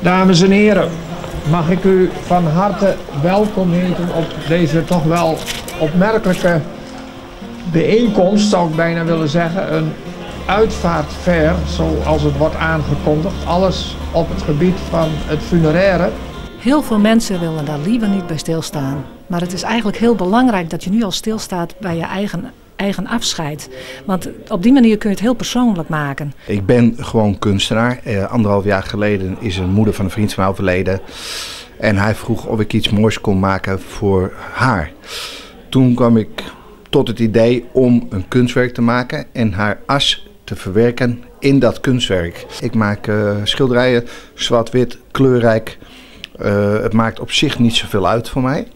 Dames en heren, mag ik u van harte welkom heten op deze toch wel opmerkelijke bijeenkomst, zou ik bijna willen zeggen. Een uitvaartfair, zoals het wordt aangekondigd. Alles op het gebied van het funeraire. Heel veel mensen willen daar liever niet bij stilstaan. Maar het is eigenlijk heel belangrijk dat je nu al stilstaat bij je eigen afscheid. Want op die manier kun je het heel persoonlijk maken. Ik ben gewoon kunstenaar. 1,5 jaar geleden is een moeder van een vriend van mij overleden. En hij vroeg of ik iets moois kon maken voor haar. Toen kwam ik tot het idee om een kunstwerk te maken en haar as te verwerken in dat kunstwerk. Ik maak schilderijen, zwart-wit, kleurrijk. Het maakt op zich niet zoveel uit voor mij.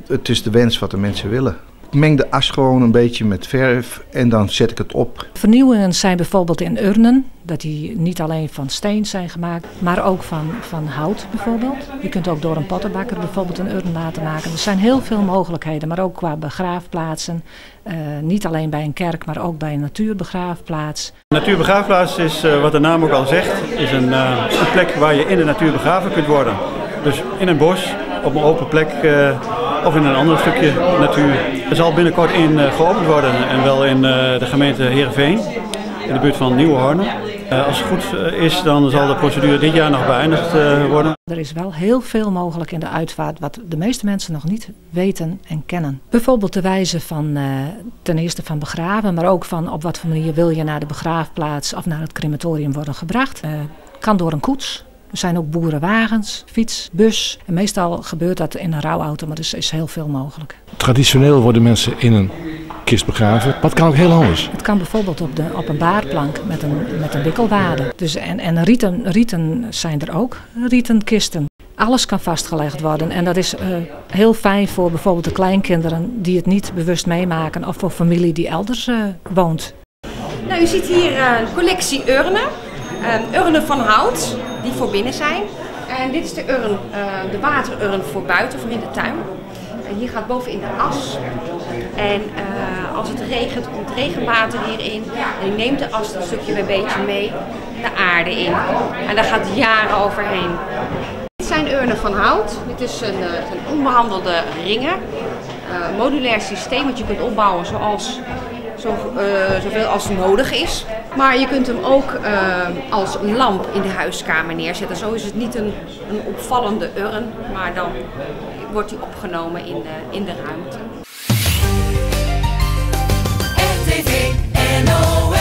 Het is de wens wat de mensen willen. Ik meng de as gewoon een beetje met verf en dan zet ik het op. Vernieuwingen zijn bijvoorbeeld in urnen, dat die niet alleen van steen zijn gemaakt, maar ook van hout bijvoorbeeld. Je kunt ook door een pottenbakker bijvoorbeeld een urn laten maken. Er zijn heel veel mogelijkheden, maar ook qua begraafplaatsen. Niet alleen bij een kerk, maar ook bij een natuurbegraafplaats. Een natuurbegraafplaats is, wat de naam ook al zegt, is een plek waar je in de natuur begraven kunt worden. Dus in een bos, op een open plek of in een ander stukje natuur. Er zal binnenkort in geopend worden en wel in de gemeente Heerenveen, in de buurt van Nieuwehorne. Als het goed is, dan zal de procedure dit jaar nog beëindigd worden. Er is wel heel veel mogelijk in de uitvaart wat de meeste mensen nog niet weten en kennen. Bijvoorbeeld de wijze van ten eerste van begraven, maar ook van op wat voor manier wil je naar de begraafplaats of naar het crematorium worden gebracht. Kan door een koets. Er zijn ook boerenwagens, fiets, bus. En meestal gebeurt dat in een rouwauto, maar er is heel veel mogelijk. Traditioneel worden mensen in een kist begraven, maar het kan ook heel anders. Het kan bijvoorbeeld op een baarplank met een wikkelwade. Dus en rieten zijn er ook, rieten kisten. Alles kan vastgelegd worden en dat is heel fijn voor bijvoorbeeld de kleinkinderen die het niet bewust meemaken of voor familie die elders woont. Nou, u ziet hier een collectie urnen. Urnen van hout die voor binnen zijn. En dit is de urn, de waterurn voor buiten, voor in de tuin. En hier gaat bovenin de as. En als het regent, komt regenwater hierin. En die neemt de as een stukje bij beetje mee de aarde in. En daar gaat jaren overheen. Dit zijn urnen van hout. Dit is een onbehandelde ringen. Modulair systeem dat je kunt opbouwen zoveel als nodig is. Maar je kunt hem ook als lamp in de huiskamer neerzetten. Zo is het niet een opvallende urn, maar dan wordt hij opgenomen in de ruimte. RTV NOS.